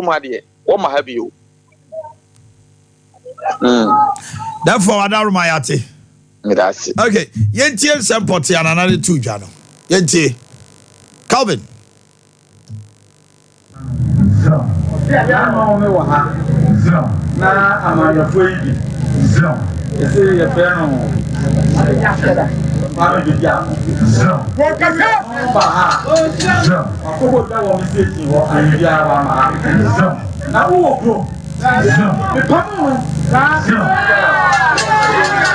Kurom ha deɛ, wɔmma ha bio. Therefore, Adaroma yate. Meda ase. Okay, yɛntie nsɛm pɔte a Nana de to dwa no. Yɛntie. Calvin. Ama me wɔ ha na amanyɔfoɔ yi bi ɛsɛ yɛfrɛ no Kwame Dwedi Ako ba ha wakɔbɔ dwa wɔ me station hɔ anbiara wama ha na wowɔ kurom mepam no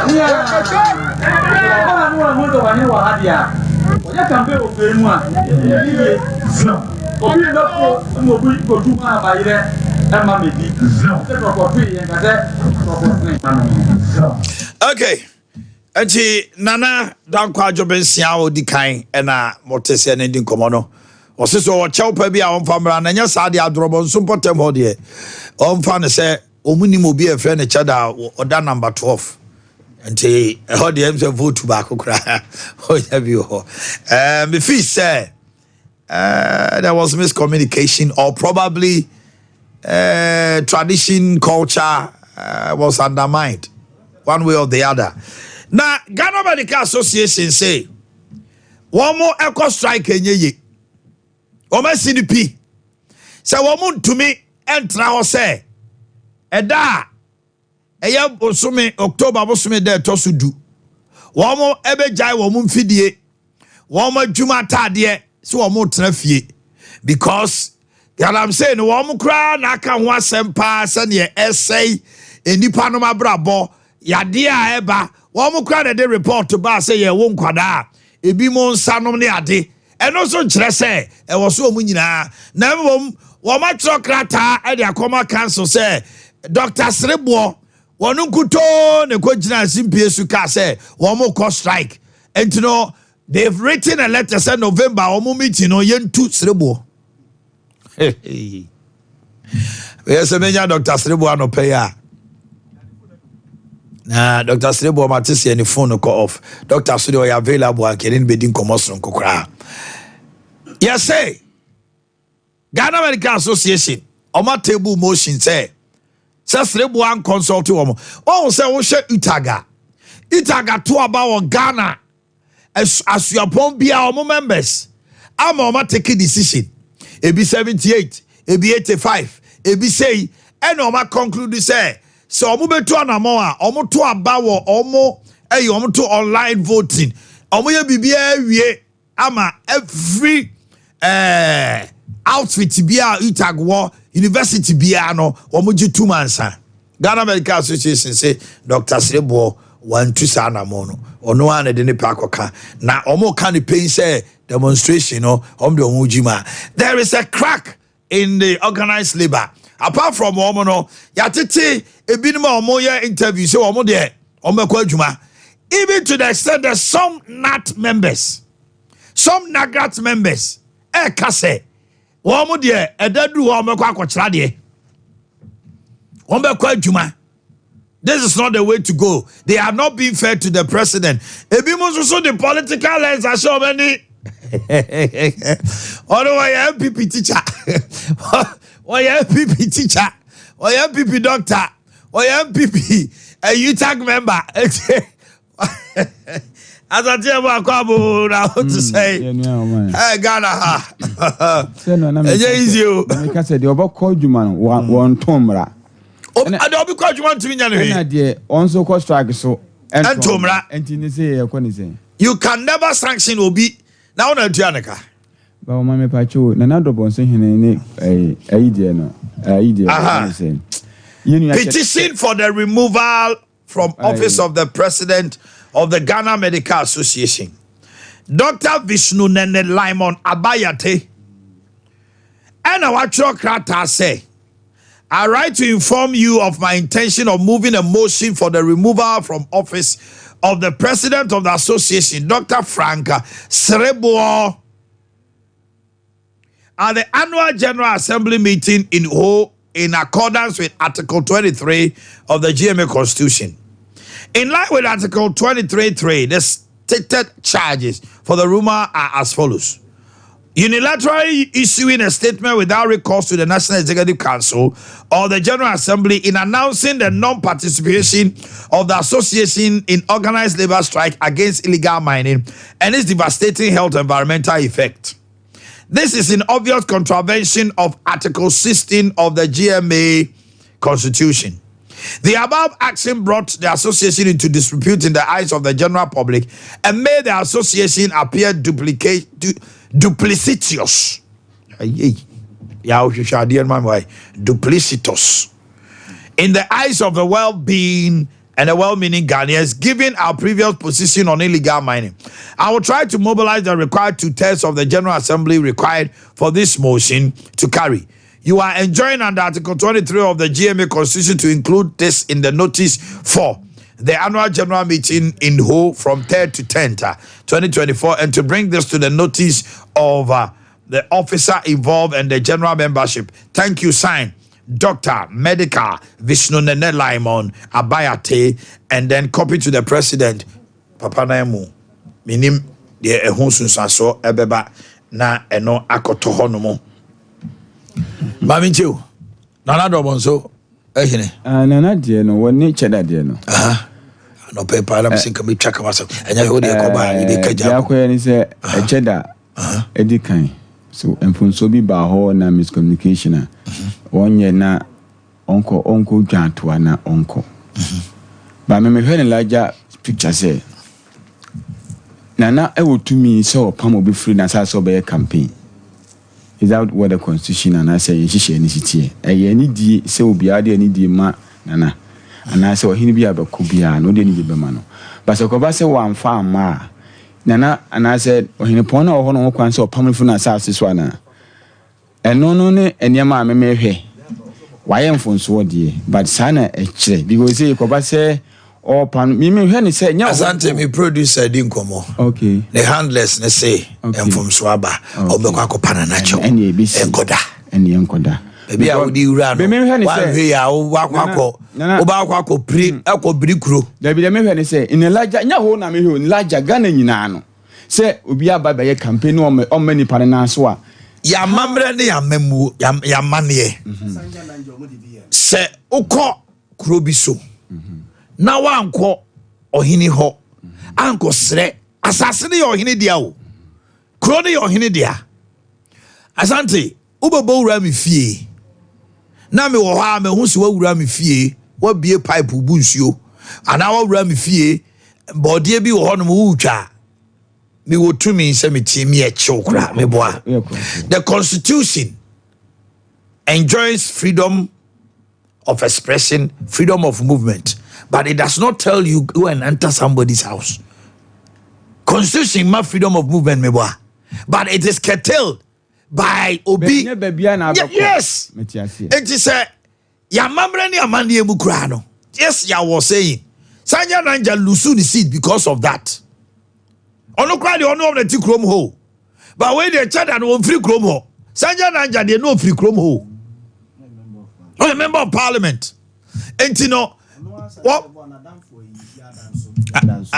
nea ɔba ha no wahu sɛ wɔne wɔ ha deɛ a wɔyɛ campaign wɔ kuro mu a yie. Obi mbɛfo ma obi kodu hɔ a bayerɛ mma medi. Sɛ kɔkɔtoe yɛ nka sɛ kɔkɔsene ma no. Okay. Nti Nana Dankwa Adwobensia a ɔdi kan ɛna mote sɛ ne di nkɔmmɔ no. Ɔse sɛ ɔwɔ kyɛw pa bi a ɔmfa mmra na ɛnyɛ saa deɛ adorɔbɔ nso mpɔtam hɔ deɛ ɔmfa no sɛ wɔn nim obi a ɛfrɛ no kyɛda a ɔda number 12. Nti ɛhɔ deɛ ɛm sɛ vote baako koraa ɔnya bi wɔ hɔ. Ɛɛ mefi sɛ there was miscommunication or probably tradition culture was undermined one way or the other. Na Ghana Medical Association say wɔn mo ɛkɔ strike enye ye, wɔn asi ne pi sɛ wɔn ntumi ɛntena hɔ sɛ ɛda a ɛyɛ bosome October bosome dɛ ɛtɔ so 10, wɔn ɛbɛgyae wɔn mfidie, wɔn adwuma ataadeɛ sɛ wɔn tena fie, because galamsey no wɔn koraa na aka ho asɛm paa sɛneɛ ɛsɛe nnipa nom abrabɔ, yadeɛ a ɛba. Wɔn koraa na ɛde report baa sɛ yɛwɔ nkwadaa ebi mo nsa nom ne ade. Ɛno nso nkyerɛ sɛ ɛwɔ so wɔn nyinaa, na mmom wɔn atwerɛ krataa ɛde akɔma council sɛ Dr. Sereboɔ wɔn nkutoo ne kɔ gyina simpie so kaa sɛ wɔn kɔ strike. Nti no they've written a letter sɛ November wɔn meeting no yɛntu Sereboɔ. Yɛ sɛ menya Dr. Sereboɔ anɔpɛ yi a, na Dr. Sereboɔ mate sɛ ne phone no kɔ off. Dr. so deɛ ɔyɛ available a nkɛne no bɛdi nkɔmmɔ soronko koraa. Yɛsɛ Ghana Medical Association ɔma table motion sɛ Sereboɔ anconsult wɔn. Wɔn sɛ wohwɛ UTAG, UTAG to aba wɔ Ghana asuapɔn biara, wɔn members ama wɔn atake decision, ebi 78, ebi 85, ebi sei, ɛna wɔn aconclude sɛ wɔn bɛtu anamɔ a wɔn to aba wɔ wɔn ɛyɛ wɔn to online voting, wɔn yɛ biribiara wie ama every outfit bi a UTAG wɔ university biara no wɔn gye tum ansa. Ghana Medical Association sɛ Dr. Sereboɔ wantu saa anamɔ no, ɔno a na de ne pɛ akɔka na wɔn ka ne pain sɛ demonstration no wɔn de wɔn gyi mu a there is a crack in the organized labour. Apart from wɔn no, yɛatete ebinom a wɔn yɛ interview sɛ wɔn deɛ wɔn bɛkɔ adwuma, even to the extent that some GNAT members, some NAGRAT members ɛɛka sɛ wɔn deɛ ɛda duru hɔ wɔn bɛkɔ akɔkyerɛ adeɛ, wɔn bɛkɔ adwuma. This is not the way to go. They are not being fair to the president. Ebi mu nso so de political lens ahyɛ wɔn ani. Ɔno wɔyɛ NPP teacher, wɔyɛ NPP teacher, wɔyɛ NPP doctor, wɔyɛ NPP a UTAG member. Asante ɛmu akɔ abo na o ti sɛ ɛ Ghana ha ɛnyɛ easy o. Meka sɛ deɛ ɔbɛkɔ adwuma no wɔnto mmara. Ade obi kɔ adwuma ntumi nya ne hwee. Ɛna deɛ ɔn nso kɔ strike so ɛnto mmara. Ɛnti ne sɛ yɛkɔ ne sɛn? You can never sanction obi na wɔn atua ne ka. Báwo ma mepa kyɛw, Nana Dɔbɔnso hene ne ɛyi deɛ no ɛyi deɛ ne sɛn? Petition for the removal from office of the president of the Ghana Medical Association, Dr. Vishnu Nene Limon Abayate, ɛna watwerɛ krataa sɛ, "I write to inform you of my intention of moving a motion for the removal from office of the president of the association, Dr. Frank Sereboɔ, at the annual General Assembly meeting in Ho in accordance with Article 23 of the GMA Constitution. In line with Article 23.3, the stated charges for the removal are as follows." Unilaterally issuing a statement without recourse to the National Executive Council or the General Assembly in announcing the non-participation of the association in organized labor strike against illegal mining and its devastating health and environmental effect. This is in obvious contravention of Article 16 of the GMA Constitution. The above action brought the association into disrepute in the eyes of the general public and made the association appear duplicitous. Duplicitous. In the eyes of the well-being and the well-meaning Ghanaians, given our previous position on illegal mining. I will try to mobilize the required two-thirds of the General Assembly required for this motion to carry. You are enjoined under Article 23 of the GMA Constitution to include this in the notice for the annual general meeting in Ho from 3rd to 10th, 2024, and to bring this to the notice of the officer involved and the general membership. Thank you, sign. Dr. Medical Vishnu Nene Limon Abayate, and then copy to the president. Papa Naimu, minim deɛ ɛho sunsuasoɔ ɛbɛba na ɛno akɔtɔ hɔ nom. Maame nkyɛw, Nana Dɔbɔ nso ɛhene. Ah, Nana deɛ no, wɔne kyɛda deɛ no. Anɔpɛ paa na mesɛ nka metwa kama sɛ ɛnyɛ hwɛ wodeɛ kɔba a yɛbɛka gya. Deɛ akɔyɛ ne sɛ ɛkyɛda ɛdi kan. So mfonsoɔ bi baa hɔ na miscommunication a wɔnyɛ na ɔnkɔ ɔnkɔ dwa atoa na ɔnkɔ. Ba me mehwɛ ne larger picture sɛ Nana ɛwɔ tumi sɛ ɔpam obi firi n'asase sɛ ɔbɛyɛ campaign. Is that what the constitution anaasɛ yɛn nhyehyɛe no si teɛ? Ɛyɛ anidie sɛ obiara de anidie ma Nana anaasɛ ɔhene bi a bɛkɔ biara no wode anidie bɛma no. But sɛ kɔba sɛ wamfa amma a, Nana anaasɛ ɔhenepɔn no a ɔwɔ hɔ no ho kwan sɛ ɔpam no firi n'asase so anaa? Ɛno no ne nneɛma a me mehwɛ. Wayɛ mfonsoɔ deɛ, but saa na ɛkyerɛ because sɛ kɔba sɛ ɔrepa no, me mehwɛ ne sɛ nyɛ ɔhɔ. Asante, me producer di nkɔmmɔ. Okay. Ne handlers ne se Okay. mfomsoɔ aba. Okay. Ɔbɛkɔ akɔpa Nana kyɛw. Ɛne ɛbɛsi. Ɛnkɔda. Ɛne ɛnkɔda. Baabi a wode wura no, Me mehwɛ ne sɛ wanhwɛ yi a wobɛakɔ Nana, akɔ Nana. wobɛakɔ akɔ piri akɔ biri kuro. Dabi deɛ mehwɛ ne sɛ in a larger nyɛ hɔ na mehwɛ o, in larger Ghana nyinaa no sɛ obi aba bɛyɛ campaign na ɔmmɛ ɔmmɛ nipa no nan so a. Yɛn amammerɛ ne yɛn amammuo, yɛn yɛn amanneɛ. Sɛ wokɔ kuro bi so na woankɔ ɔhene hɔ ankɔsrɛ, asase no yɛ ɔhene dea o, kuro no yɛ ɔhene dea. Asante, wobɛbɔ wura me fie na mewɔ hɔ a mahu sɛ woawura me fie, woabie pipe bu nsuo, anaa woawura me fie, bɔɔdeɛ bi wɔ hɔnom woretwa a, mewɔ tumi sɛ metie meyɛ kyew koraa meboa. The constitution enjoys freedom of expression, freedom of movement, but it does not tell you go and enter somebody's house. Constitution ma freedom of movement meboa, but it is curtailed by obi. Nyɛ baabi a na abɛkɔ. Yes. Mete aseɛ. Enti sɛ yɛamammerɛ ne amanneɛ mu koraa no, yes, yɛawɔ saying Sanya Nanja lose ne seat because of that. Ɔno koraa deɛ ɔno ɔmo te kurom hɔ o, but wei deɛ kyɛda no wɔmfiri kurom hɔ. Sanya Nanja deɛ no ɔfiri kurom hɔ o, ɔyɛ member of parliament. Enti no wɔ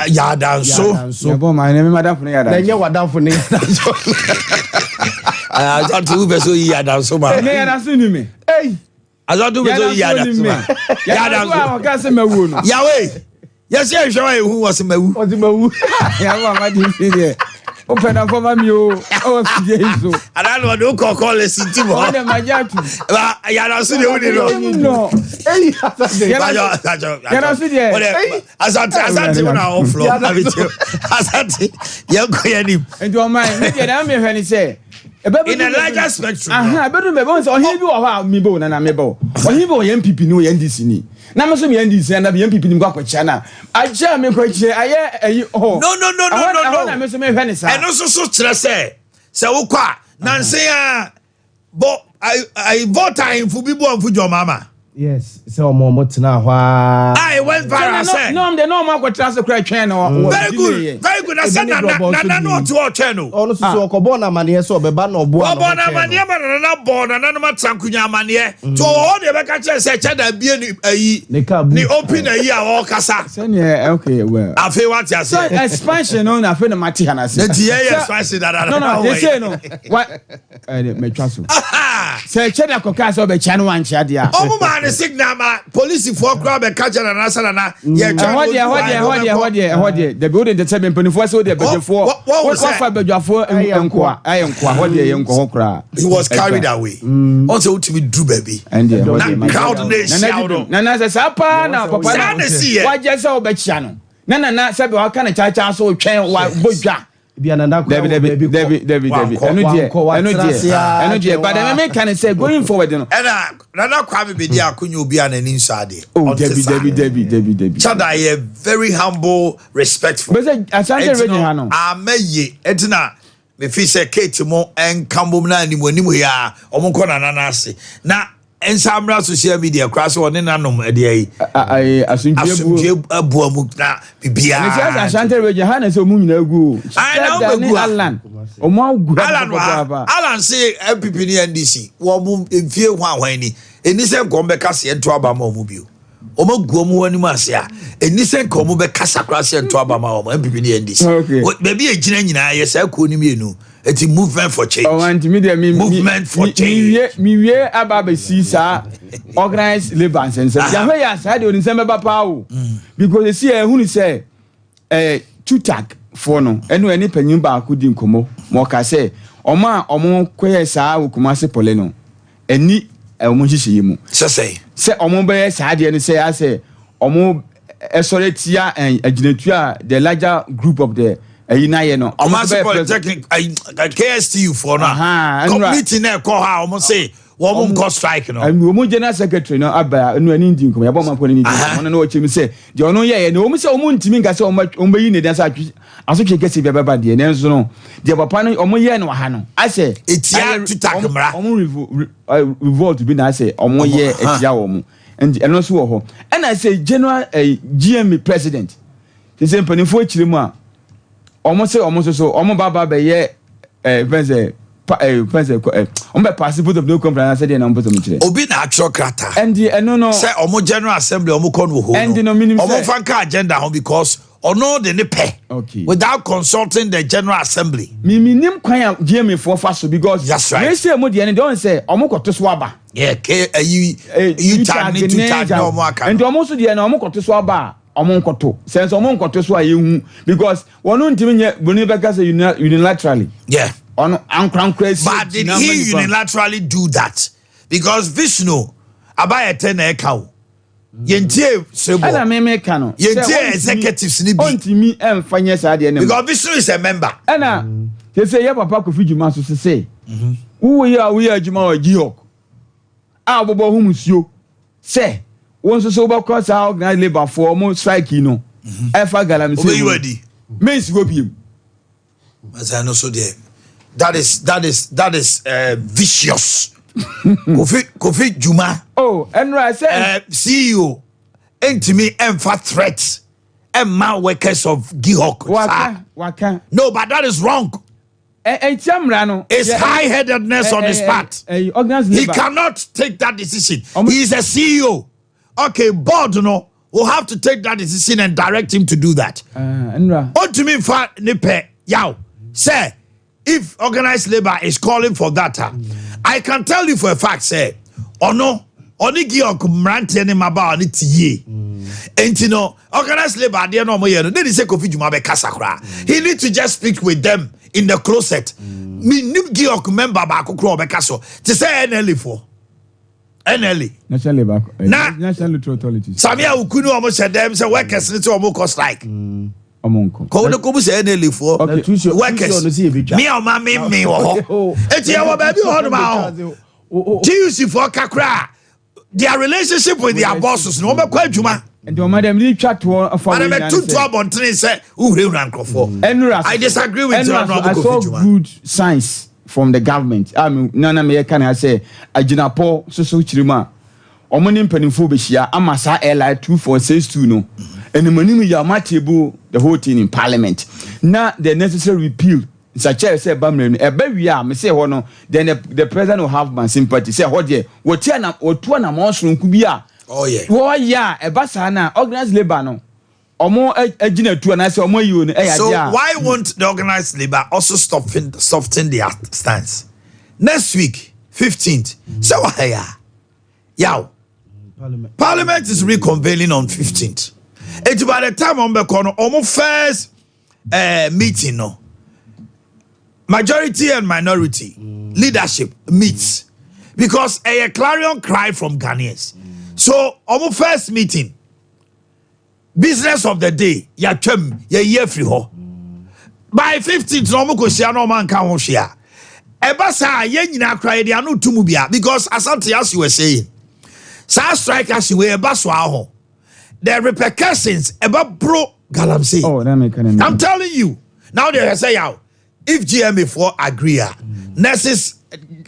yɛadanso. Yɛbɔ ma ɛnɛ me madamfo no yɛ Na ɛnyɛ adanso. wadamfo ne yɛadanso. Asante, wopɛ sɛ oyi yɛadanso ma? Ɛnɛ yɛadanso ni me. Ei. Asante, wopɛ sɛ oyi Yɛadanso ni yɛadanso me. ma? Yɛadanso a ɔka sɛ mawuo no. Yahweh, yɛsɛ yɛhwɛ wa yɛhu wɔ sɛ mawu. Ɔde mawu. Yɛabɔ ama gye fi deɛ. Wopɛ namfo ma mi o. Ɛwɔ fidie yi so. Anaa na ɔde wokɔ kɔ lɛsi ti mɔ. Ɔde magye ato. Ba yɛadanso deɛ wodi no. No. Ei, Asante. Yɛadanso deɛ. Wode Asante, Asante wo na wo flɔ. Asante, yɛnkɔ yɛnim. Nti ɔman me deɛ na mehwɛ ne sɛ In a larger spectrum. Aha, ɛbɛduru baabi wɔn sɛ ɔhene bi wɔ hɔ a mebɔ o nana mebɔ o. Ɔhene bi wɔ yɛn NPP ni o yɛn NDC ni. Na me nso meyɛ NDC na meyɛ NPP ni mekɔ akɔkyia na akyia a mekɔkyia ayɛ ɛyi hɔ. No, no, no, no, no, no. Ɛhɔ na me nso mehwɛ ne saa. Ɛno nso so kyerɛ sɛ wokɔ a nanse a bɔ ayi vote ahemfo bi bu amfo dwom ama. Yes, sɛ ɔmo tena hɔ a. A it went went viral sɛ. Na ɔmo de na ɔmo akɔtena ase koraa twɛn no. Very good, very good. Na sɛ nana nana no ɔte hɔ ɔtwɛn no. Ɔno soso ɔkɔbɔɔ no amaneɛ sɛ ɔbɛba na ɔboa na ɔbɔɔ no amaneɛ ma nana bɔɔ nana no ma tra nkonya amaneɛ. Nti ɔwɔ hɔ deɛ bɛka kyerɛ sɛ kyɛ da bie ne ayi ne open ayi a ɔrekasa. Sɛdeɛ okay well. Afei wate aseɛ. So expansion no na afei na mate ha na ase. Nti yɛyɛ expansion dada. No no they say no wa ɛde mɛtwa so. Sɛ kyɛ da kɔkaa sɛ ɔbɛkyia no wankyia deɛ a. Ɔmo maa ne signal ma polisifoɔ koraa bɛka kyɛ nana sɛ nana yɛtwa Ɛhɔ deɛ ɛhɔ deɛ ɛhɔ deɛ ɛhɔ deɛ ɛhɔ deɛ dabi wode ntɛtɛ bɛ mpanimfoɔ sɛ wode badwafoɔ wafa badwafoɔ nkoa ayɛ nkoa hɔ deɛ yɛ nkɔ hɔ koraa. He was carried away. Ɔn sɛ wotumi duru baabi. Na crowd no ehyia wo no. Nana sɛ saa paa na papa na wagyɛ sɛ wobɛkyia no. Na nana sɛ bɛ waka no kyaakyaa so twɛn wabɔ dwa. Dabi dabi dabi dabi dabi ɛnu deɛ ɛnu deɛ ɛnu deɛ but ɛmɛ mi ka ne sɛ going forward no. Ɛna Nana Kwame Bediako nyɛ obi a n'ani nsɔ adeɛ. Oh dabi dabi dabi dabi dabi. Chada yɛ very humble, respectful. Bɛsɛ Asante region ha no. Ama yie ɛti na me fi sɛ Kate mo nka mbom na anim anim yi a wɔn nkɔ Nana n'ase na nsa mmra social media koraa sɛ ɔne nanom ɛde ayi. Asomdue abua mu na biribiara. Ne sɛ Ashanti region ha na sɛ ɔmu nyinaa gu o. Ayi na ɔmu bɛgu ha. Alan ɔmu agu ha Alan wa Alan se NPP ne NDC wɔn mo mfie hwan hwan ni ɛni sɛ nka wɔn bɛka seɛ nto aba ma wɔn bio wɔn agu wɔn ho anim ase a ɛni sɛ nka wɔn bɛkasa koraa seɛ nto aba ma wɔn NPP ne NDC baabi a egyina nyinaa yɛ saa kuo no mmienu. Eti movement for change. Ɔwɔ nti mi deɛ mi movement for change. Mi wie mi wie aba abɛsi saa organized labour nsɛnsɛm. Yahwɛ yɛ asaa deɛ onisɛm bɛba paa o. Because esi yɛ ehunu sɛ ɛɛ tutak foɔ no ɛno ɛne panyin baako di nkɔmɔ ma ɔka sɛ ɔmo a ɔmo kɔyɛ saa wɔ Kumasi pɔlɛ no ɛni wɔn nhyehyɛeɛ mu. Sɛ sɛn? Sɛ wɔn bɛyɛ saa adeɛ no sɛ asɛ wɔn ɛsɔre tia agyinatuo a the larger group of the ɛyi n'ayɛ no. Kumasi Polytechnic ayi KSTU foɔ no a meeting na ɛkɔ hɔ a wɔn se wɔn nkɔ strike no. Wɔn general secretary no aba ɛnu ɛni ndi nkɔmɔ yabɔ ɔmo akɔ ne ndi nkɔmɔ ɔno na ɔkyerɛ mu sɛ deɛ ɔno yɛ yɛ no wɔn sɛ wɔn ntumi nka sɛ wɔn bɛyi ne dan sɛ atwi Asotwe kɛse bi bɛba deɛ, nanso no, deɛ papa no wɔn yɛɛ no wɔ ha no, asɛ Etia Tutak mmara. Wɔn revolt bi na asɛ wɔn yɛ etia wɔn, nti ɛno nso wɔ hɔ. Ɛna sɛ general eh, GMA president, sɛ sɛ mpanimfoɔ akyire mu a, wɔn sɛ wɔn nso so wɔn ba ba bɛyɛ eh, fɛn sɛ pa eh, fɛn sɛ eh, wɔn bɛ pass vote of no confidence anaasɛ deɛ na wɔn pɛ sɛ wɔn kyerɛ. Obi na atwerɛ krataa. Ɛnti ɛno no. Sɛ wɔn general assembly wɔn kɔ no wɔ hɔ no. Ɛnti no minim sɛ. Wɔn fa nka agenda ho because. Ɔno de ne pɛ. Okay. Without consulting the general assembly. Mi mi nim kwan a GMA foɔ fa so because. That's right. Wei sɛ mu deɛ no deɛ ɔn sɛ ɔmo kɔ to so aba. Yeah, ke ayi UTAG ne TUTAG ne ɔmo aka no. Nti ɔmo nso deɛ no ɔmo kɔ to so aba a ɔmo nkɔto. Sɛ nso ɔmo nkɔto so a yɛhu because wɔn ntumi nyɛ broni bɛka sɛ unilaterally. Yeah. Ɔno ankorankora si. But did he unilaterally do that? Because Vishnu abayɛtɛ na ɛka o. Yɛntie Sebo. Ɛna me me ka no. Yɛntie executives ni bi. Ɔntumi ɛnfa nyɛ saa deɛ ne mu. Because Vishnu is a member. Ɛna sese yɛ papa Kofi Juma so sese. Wo yɛ a woyɛ adwuma wɔ GHOC a wobɔbɔ ho musuo sɛ wo nso so wobɛkɔ saa organized labour foɔ ɔmo strike yi no ɛfa galamsey mu. Obeyi wadi. Mensi hɔ biem. Masa no so deɛ that is that is that is uh, vicious. Kofi Kofi Juma. Oh, ɛnura sɛ. CEO ntumi ɛnfa threat ɛnma workers of GIHOC. Waka waka. No, but that is wrong. Ɛntia mmara no. It's high-headedness on his part. He cannot take that decision. He is a CEO. Okay, board no will have to take that decision and direct him to do that. Ontumi nfa ne pɛ yaw sɛ if organized labour is calling for that a, I can tell you for a fact sɛ ɔno ɔne Georg mmeranteɛ ne mmabaawa no te yie. Enti no organized labour adeɛ no ɔmo yɛ no ne de sɛ Kofi Juma bɛkasa koraa. He need to just speak with them in the closet. Menim Georg member baako koraa ɔbɛka so te sɛ NLA foɔ. NLA. National Labour eh, na National Lottery Authority. Samia Awuku ne wɔn hyɛ dɛm sɛ workers ne sɛ wɔn kɔ strike. Mm, wɔn nkɔ. Kɔn ne kɔn mu sɛ NLA foɔ. Okay. Workers mi a wɔn ame mi wɔ hɔ. Eti ɛwɔ baabi wɔ hɔ nom a hɔ. TUC foɔ kakra their relationship with their bosses no wɔn bɛ kɔ adwuma. Nti wɔn dɛm de twa toɔ afa wɔn nyinaa sɛ. Madam abɔntene sɛ wohurahura nkurɔfoɔ. Ɛnura I disagree with you. I saw good signs. from the government a me na na meyɛ ka ne ha sɛ agyinapɔ soso kyerɛ mu a Wɔn ne mpanimfoɔ bɛhyia ama saa LI 2462 no animanim yɛ wɔn atable the whole thing in parliament na the necessary repeal nsakyɛɛ sɛ ɛba mmerɛ no ɛba wie a mese ɛhɔ no then the president will have my sympathy sɛ ɛhɔ deɛ wɔti anam wɔtu anamɔn soronko bi a wɔyɛ a ɛba saa no a organized labour no wɔn agyina tu anaasɛ wɔn ayi no ɛyɛ So adeɛ a why won't the organized labour also soften their stance? Next week, 15th, sɛ wɔ ha yi a, yaw. Parliament is reconvening on 15th. Eti by the time wɔn bɛkɔ no, wɔn first meeting no, majority and minority leadership meets because a clarion cry from Ghanaians. So wɔn first meeting, business of the day, yɛatwam, yɛyi afiri hɔ. By 15th na wɔn kɔ hyia na wɔn anka ho hwee a, ɛba saa yɛn nyinaa kora yɛde ano tu mu bia because Asante, as you were saying, saa strike action wei ɛba so aho, the repercussions ɛba bro galamsey. Oh, na meka ne I'm telling you now, they say yaw, if GMA foɔ agree a, nurses,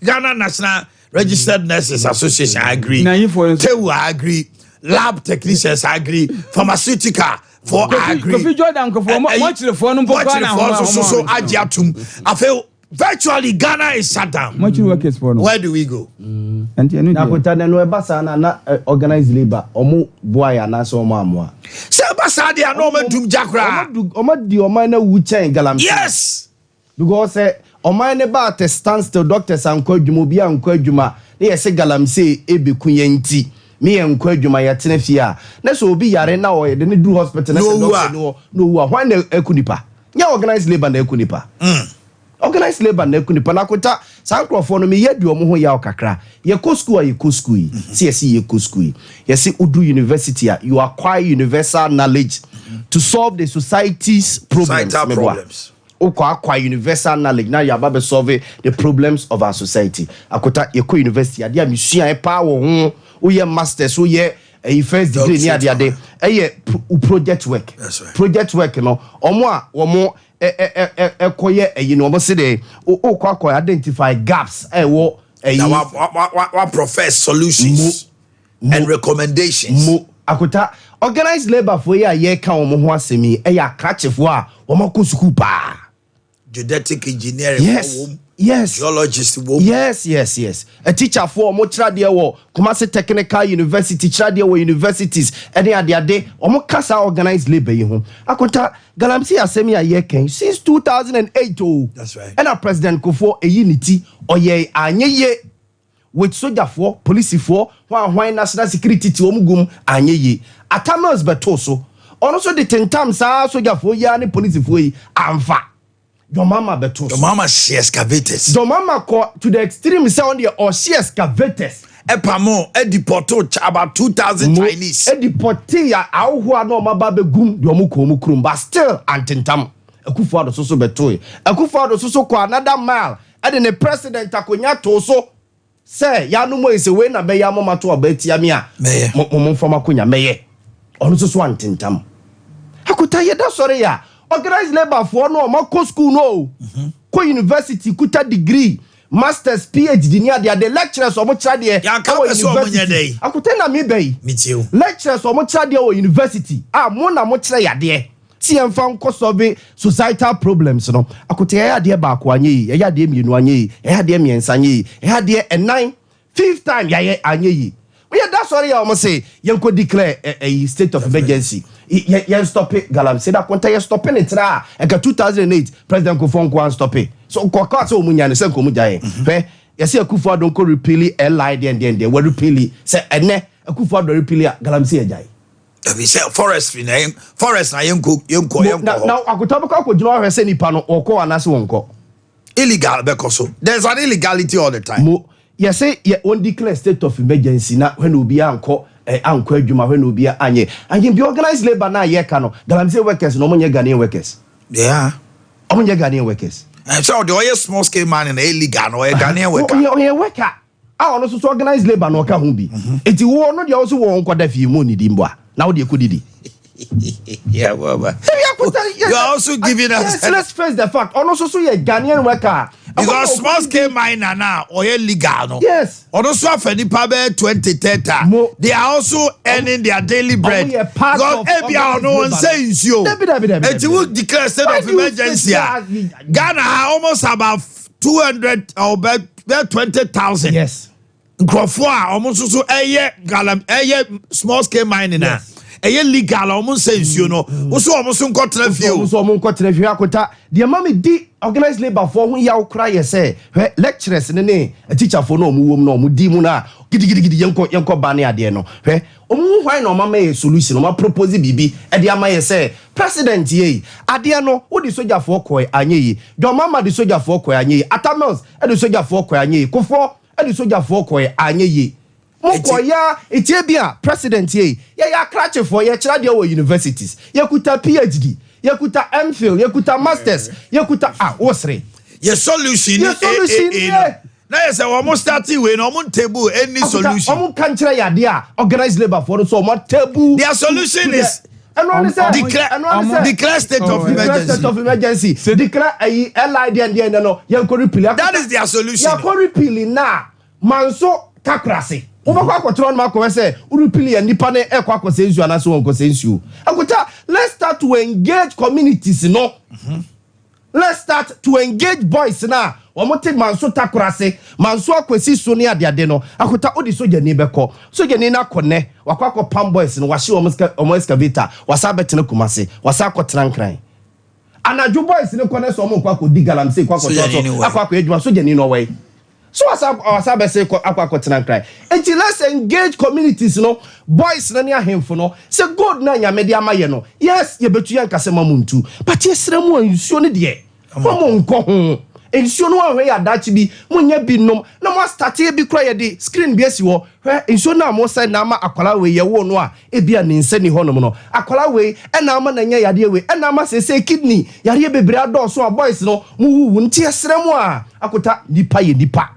Ghana National Registered Nurses Association agree, Na yifoɔ nso- TEWU agree, lab technicians agree, pharmaceutical foɔ agree. Kofi Jordan nkɔfoɔ mɔkyerɛfoɔ no mpo koraa na mɔkyerɛfoɔ nso so ahoma- agye atum. Afei virtually Ghana is shut down. Mɔkyere workers foɔ no. Where do we go? Nti ɛno Na deɛ akota no ɛba saa na organized labour ɔmo boa yɛ anaasɛ ɔmo amoa? Sɛ ɛba saa deɛ a na ɔma dum gya koraa. Ɔmo di ɔman no awu kyɛn galamsey. Because sɛ ɔman ne ba at a standstill, doctors ankɔ adwuma, obi ankɔ adwuma, ne yɛsɛ galamsey ebeku yɛn nti me yɛn nkɔ adwuma, yɛtena fie a, na sɛ obi yare na ɔyɛ de ne duru hospital na Na sɛ owu doctor a. ni hɔ na owu a, hwan na eku nipa? Nyɛ organized labour na eku nipa? Organized labour na eku nipa. Na akota saa nkurɔfoɔ no, meyɛ di ɔmo ho yaw kakra. Yɛkɔ school a, yɛkɔ school yi sɛ yɛsi yɛkɔ school yi, yɛsi wodu university a, you acquire universal knowledge to solve the society's problems. Societal Meboa. problems. Wokɔ acquire universal knowledge na yɛaba bɛ solve the problems of our society. Akota, yɛkɔ university, adeɛ a mesua paa wɔ ho, woyɛ masters, woyɛ ɛyi first degree ne adeade, ɛyɛ project work. That's right. Project work no, ɔmo a wɔmo ɛkɔyɛ ɛyi no, ɔmo se de wokɔ akɔ identify gaps ɛwɔ ɛyi. Na wa profess solutions and recommendations. Mo akota, organized labour foɔ yi a yɛreka wɔn ho asɛm yi, ɛyɛ akrakyefoɔ a wɔn akɔ sukuu paa. Geodetic engineering wɔ mu, geologist wɔ mu. Yes, atikyafoɔ ɔmo kyerɛ adeɛ wɔ Kumasi Technical University, kyerɛ adeɛ wɔ universities ɛne adeade, ɔmo kasa organized labour yi ho. Akota, galamsey asɛm yi a yɛkɛn since 2008 o. That's right. Ɛna President Kufuor eyi ne ti ɔyɛ anyɛ yie with sogyafoɔ, polisifoɔ, hwan hwan, national security ti wɔn gum, anyɛ yie. Atta Mills bɛtoo so, ɔno nso de tentam saa sogyafoɔ yi ara ne polisifoɔ yi, amfa. John Mahama bɛtoo so. Mama hyɛ excavators. John Mahama kɔ to the extreme sɛ ɔno deɛ ɔhyɛ excavators. Ɛpamo ɛdeport about 2,000 Chinese. Ɛdeport a ahohoɔ a na ɔmo aba abɛgum deɛ ɔmo kɔ ɔmo kurom, but still antentam. Akufo Addo soso bɛtoe. Akufo Addo soso kɔ another mile, ɛde ne president akonnwa too so sɛ yanom yi sɛ wei na bɛyɛ amoma to ɔba atia mi a, Mɛyɛ. mo mfam akonnwa mɛyɛ. Ɔno nso so antentam. Akota, yɛda sɔre yɛ a, organized labour foɔ no, ɔmo akɔ school no o, kɔ university, kuta degree, masters, PhD ne adeade, lecturers ɔmo kyerɛ adeɛ Yɛanka ɛwɔ pɛ sɛ ɔmo nyɛ dɛn? Akota, na mi bɛ yi. Metie o. Lecturers ɔmo kyerɛ adeɛ wɔ university a, mo na mo kyerɛ yadeɛ tí yɛn fa nkɔ solve societal problems no. Akota, yɛyɛ adeɛ baako anyɛ yi, yɛyɛ adeɛ mmienu anyɛ yi, yɛyɛ adeɛ mmiɛnsa anyɛ yi, yɛyɛ adeɛ ɛnan, fifth time yɛayɛ anyɛ yi. Yɛ da sɔre yɛ, ɔmo se yɛn kɔ declare ɛ ɛyi state of emergency, yɛn stop galamsey. Da konta yɛ stop ne tra a, ɛka 2008 President Kufuor nko an stop so nkɔkɔ sɛ ɔmo nya ne sɛ nkɔmo gya yɛn hwɛ. Yɛsɛ Akufo Addo nkɔ repeal LI deɛ deɛ deɛ wɔ repeal sɛ ɛnɛ Akufo Addo repeal a, galamsey yɛ gya yi. Ɛbi sɛ forestry na yɛn forest na yɛnkɔ yɛnkɔ na yɛnkɔ na hɔ. Akota, bɛkɔ akɔgyina hɔ ahwɛ sɛ nipa no wɔkɔ anaasɛ wɔnkɔ. Illegal bɛkɔ so, there's an illegality all the time. Mo yɛsɛ yɛ wɔn declare state of emergency na hwɛ na obi ankɔ ankɔ adwuma, hwɛ na obi anyɛ anyɛ bi. Organized labour na yɛka no, galamsey workers na ɔmo nyɛ Ghanaian workers? Ɔmo nyɛ Ghanaian workers? Sɛ ɔde ɔyɛ small scale mining na illegal na ɔyɛ Ghanaian worker. Ɔyɛ worker a ɔno nso so organized labour na ɔka ho bi. Eti wo ɔno deɛ ɔso wɔ nkɔda fie mu onidi mbɔ a, na wo deɛ kɔ didi. Yeah, well, well. Ebi akota. You are also giving us. Yes, let's face the fact, ɔno nso so yɛ Ghanaian worker. Because small scale miner na ɔyɛ legal no. Yes. Ɔno nso afa nipa bɛyɛ 20 30. Mo. They are also earning their daily bread. Ɔmo yɛ part Because of ebi a ɔno organized ɔnsɛ nsuo. Dabi, dabi, dabi, Eti dabi, wo dabi. declare state Why of do you emergency say a that? Ghana ha almost about 200 or bɛ 20,000. Yes. Nkurɔfoɔ a ɔmo nso so ɛyɛ galam, ɛyɛ small scale mining a ɛyɛ legal a ɔmo nsɛ nsuo no, woso ɔmo nso nkɔtena fie o. Ɔmo nso ɔmo nkɔtena fie. Akota deɛ ma mi di organized labour foɔ ho yaw kora yɛ sɛ, hwɛ, lecturers ne teacherfoɔ no a ɔmo wɔ mu na ɔmo di mu na gidigidigidi yɛnkɔ ba ne adeɛ no, hwɛ, ɔmo ho hwan na ɔmo ama yɛ solution, ɔmo apropose biribi ɛde ama yɛ sɛ president yɛ yi adeɛ no, wode sogyafoɔ kɔɛ anyɛ yi, John Mahama de sogyafoɔ kɔɛ anyɛ yi, Atta Mills ɛde sogyafoɔ kɔɛ anyɛ yi, Kufuor ɛde sogyafoɔ kɔɛ anyɛ yi, mo kɔ ya etie bi a president yɛ yi, yɛyɛ akrakyefoɔ, yɛkyerɛ adeɛ wɔ universities, yɛkuta PhD, yɛkuta MPhil, yɛkuta masters, yɛkuta a wosere. Yɛ solution ni Yɛ solution AAA no yɛ. Na yɛ sɛ wɔn start wei na wɔn table any solution. Ɔmo ka nkyerɛ yɛ adeɛ a organized labour foɔ no so ɔmo table. Their solution is ɛno ne sɛ declare ɛno ne sɛ declare state of declare emergency. State of emergency, declare ɛyi li deɛ deɛ no yɛn kɔ repeal. That is their solution. Yɛkɔ repeal na manso takorase wobɛkɔ akɔtena no akɔhwɛ sɛ worepeal yɛ nipa ne ɛkɔ akɔsɛ nsuo anaasɛ wɔnkɔsɛ nsuo. Akota, let's start to engage communities no. Let's start to engage boys na wɔn te manso takorase, manso akwasi so ne adeade no. Akota, wode sogyani bɛkɔ, sogyani no akɔ nɛ wakɔ akɔ pam boys no, wahye wɔn excavator, wasa abɛtena Kumase, wasa akɔtena Nkran. Anadwo boys no kɔ ne sɛ ɔmo kɔ akɔdi galamsey, kɔ akɔtɔ Sogyani no so wɔ. Akɔ akɔyɛ adwuma, sogyani no ɔwɔ yi so wasa abɛsɛ kɔ akɔtena Nkran. Nti let's engage communities no, boys no ne ahemfo no, sɛ gold na Nyame de ama yɛ no, yes, yɛbɛtu yɛn nkasɛ ma mu ntu, but yɛsrɛ mu a nsuo no deɛ mo mo nkɔ ho. Nsuo no ahwɛ yɛ adakye bi mo nyɛ bi nom na mo astate bi kora, yɛde screen bi asi hɔ. Hwɛ, nsuo no a mo sɛ na ama akwalaa wei yɛwo no a ebi a ne nsa ni hɔnom no, akwalaa wei ɛna ama na nya yadeɛ wei, ɛna ama sese kidney yadeɛ bebree adɔɔso a boys no mo wuwu. Nti yɛsrɛ mo a, Akota, nipa yɛ nipa,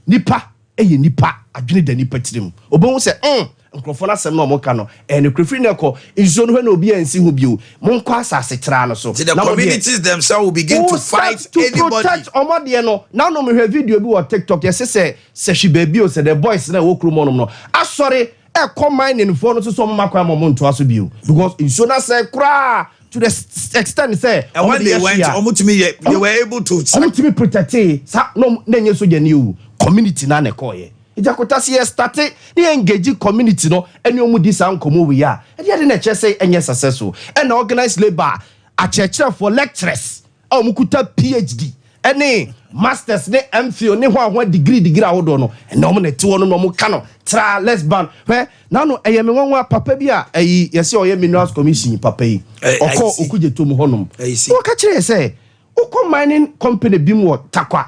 nipa ɛyɛ nipa, adwene da nipa tirim, obɛhu sɛ nkurɔfoɔ no asɛm na ɔmo ka no ɛyɛ no kurefiri no ɛkɔ nsuo no hwɛ na obi ansi ho bio, monkɔ asase tra no so. Nti the Na mo deɛ- communities themselves will begin to will start fight to anybody. protect ɔmo deɛ no. Nanom hwɛ video bi wɔ TikTok, yɛsɛ sɛ hwi baabi o, sɛ the boys na ɛwɔ kurom hɔnom no asɔre ɛkɔ mining foɔ no so sɛ ɔmo ma kwan ma ɔmo ntoa so bio because nsuo no asɛe koraa to the extent sɛ And when ɔmo de they yɛ went, hwee a, ɔmo tumi yɛ, they were able to. Ɔmo tumi protect sa na ɔmo na nye sogyani o, community na na ɛkɔɔyɛ. Nti Akota, sɛ yɛ start ne yɛ engage community no ɛne ɔmo di saa nkɔmɔ wei a, ɛde ade na ɛkyerɛ sɛ ɛnyɛ successful. Ɛna organized labour akyerɛkyerɛfoɔ, lecturers a ɔmo kuta PhD ɛne masters ne MPhil ne ho ahoa degree ahodoɔ no, ɛna ɔmo na ɛte hɔ no na ɔmo ka no tra let's ban. Hwɛ, nano ɛyɛ me nwanwa papa bi a ɛyi yɛsɛ ɔyɛ Minerals Commission papa yi ɔkɔ I see. Okugye tom hɔnom, I see. wɔka kyerɛ yɛ sɛ wokɔ mining company bi mu wɔ Takwa,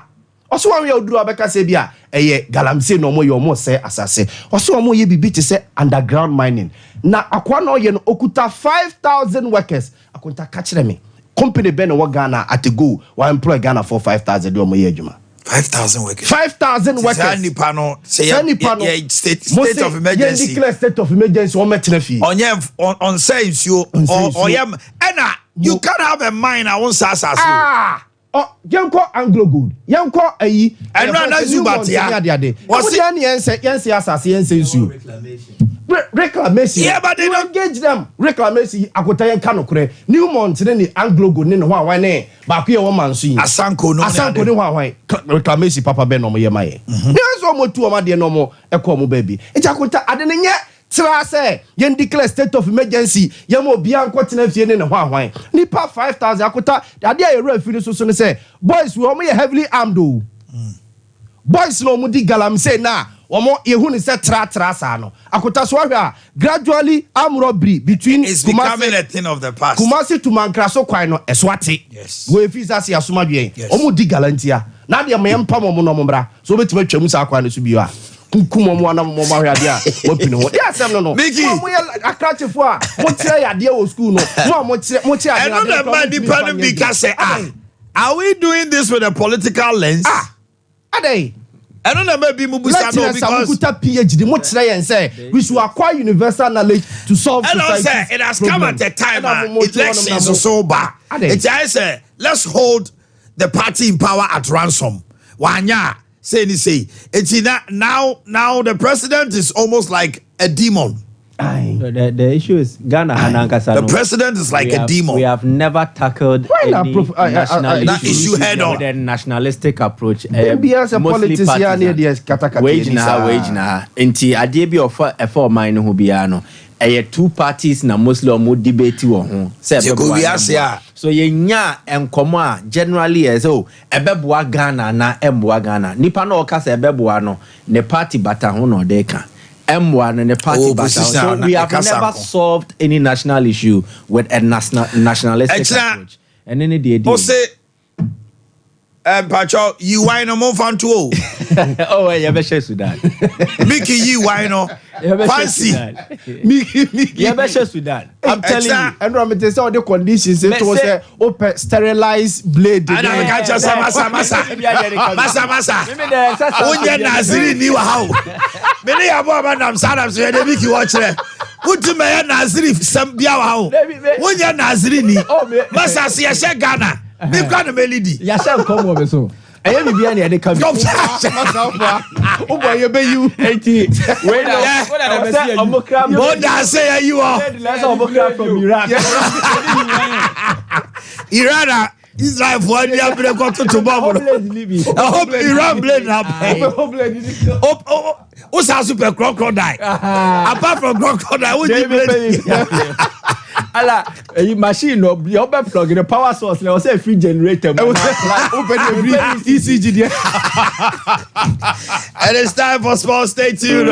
ɔsɛ wɔn yɛ oduru abɛka sɛ bi a ɛyɛ galamsey na ɔmo yɛ, ɔmo sɛ asase, ɔsɛ ɔmo yɛ biribi te sɛ underground mining na akoa na ɔyɛ no okuta 5,000 workers. Akonta, ka kyerɛ me company bɛn na ɛwɔ Ghana at a go wa employ Ghana for 5,000 de ɔmo yɛ adwuma? 5,000 workers. 5,000 Saa workers. nipa no sɛ Saa yɛ nipa no yɛ state mo state se of emergency. Yɛn declare state of emergency, wɔn mɛtena fie. Ɔnyɛ ɔnsɛ nsuo. Ɔnsɛ nsuo. Ɔyɛ ɛna you can't have a mine a wɔn nsa asase o. Ah, ɔ yɛnkɔ Anglo Gold, yɛnkɔ ayi. Ɛno a na Zuba tea. Adeade Wɔsi- wɔsi yɛn yɛn sɛ asase, yɛn sɛ nsuo. Reclamation. Yeah, but they You don't- engage them. Reclamation, Akota, yɛn ka nokorɛ, Newmont ne Anglo Gold ne ho ahwan ne baako yɛ wɔn manso yi. Asanko no ne Asanko ade. ne ho ahwan. Reclamation papa bɛn na ɔmo yɛ ma yɛ ne yɛn sɛ ɔmo tu ɔmo adeɛ na ɔmo ɛkɔ ɔmo baabi. Nti Akonta, ade ne nyɛ tra sɛ yɛn declare state of emergency, yɛn mo obiara nkɔ tena fie ne ne ho ahwan nipa 5,000. Akota, adeɛ a yɛwura fi no soso ne sɛ boys wɔ ɔmo yɛ heavily armed o. Boys na ɔmo di galamsey na ɔmo yehu ne sɛ tratra saa no, Akota, so ahwɛ a gradually armed robbery between It's becoming a thing of the past. Kumasi to Mankraso kwan no ɛso ate. Wo efi sa se asoma dwen. Ɔmo di galantia na deɛ mo yɛn mpam ɔmo na ɔmo mbra so obetumi atwam saa kwan no so bio a kunkum ɔmo anam ɔmo ahwɛ adeɛ a wɔpini ho deɛ asɛm no. Mickey. Mo a moyɛ akrakyefo a mo kyerɛ yadeɛ wɔ school no, mo a mo kyerɛ adeɛ Ɛno na adeɛ ma koraa mo nipa ntumi no mfa bi nyɛ ka bi. sɛ, ah, are we doing this with a political lens? Ah, adɛn? Ɛno na ma bi mu busa no Lecturers a because mokuta PhD, mo kyerɛ yɛn sɛ we should acquire universal knowledge to solve ɛna society's sɛ it has come problems. at a time Ɛna a mo kyerɛ wɔn na elections mo- so ba. Adɛn? Nti ayɛ sɛ let's hold the party in power at ransom. Wanya sei ni sei. Eti na now the president is almost like a demon. The issue is Ghana Hanankasa. The president is like a demon. We have never tackled Why not any national that issue head on. With a nationalistic approach. Bia sɛ Mostly politics yi a ne partisan. yɛde katakata Wei ani gyina ha, saa. wei gyina ha. Nti adeɛ bi a ɔfa ɛfa ɔman no ho biara no, ɛyɛ two parties na mostly ɔmo debate wɔ ho sɛ Nti ɛbɛboa kò anaa wiase ɛmmoa. a- So yɛnya nkɔmɔ a generally yɛ sɛ o ɛbɛboa Ghana na ɛmboa Ghana. Nipa na ɔka sɛ ɛbɛboa no, ne party bata ho na ɔde ka. Ɛmboa no, ne party Oh, bata ho. opposition So na we have ɛkasa never nko. solved any national issue with a nationalistic Ɛkyina- approach. Ɛne ne deɛ di. O se mpatsɔ yi wine no mo nfa nto o. Oh, yɛbɛhyɛ Sudan. Mickey yi wine no. Yɛbɛhyɛ Fancy. Sudan. Miki Miki. Yɛbɛhyɛ Sudan. I'm telling you. Ɛnura mi te sɛ ɔde conditions to sɛ o pɛ sterilize blade. Ɛna mi ka kyerɛ sɛ masa masa masa masa. Wonyɛ Naziri ni wɔ ha o. Me ne yɛ aba nam saa nam so yɛ de Mickey wɔ kyerɛ. Wotu mɛ yɛ Naziri sɛm bia wɔ ha o. Wonyɛ Naziri ni. Masa se yɛhyɛ Ghana. Mi kura na mɛ lidi. Yɛahyɛ nkɔm wɔ me so. Ɛyɛ biribiara na yɛde ka bi. Masa o bɔ yɛ bɛ yiw. Enti wei na Yeah. ɛwɔ sɛ ɔmo kra Mo da se yɛ yi wɔ. Ɛsɛ ɔmo kra from Iraq. Iran a Israel fo ani abere kɔ toto bɔmbu no. Blade ni bi. Ɛhɔ Iran blade na pɛ. O blade ni. O san so pɛ crocodile. Apart from crocodile, o di blade. Ala eyi machine no deɛ ɔbɛ plug the power source na ɔsɛ efiri generator mu. O pɛ de efiri ECG deɛ. And it's time for sports. Stay tuned.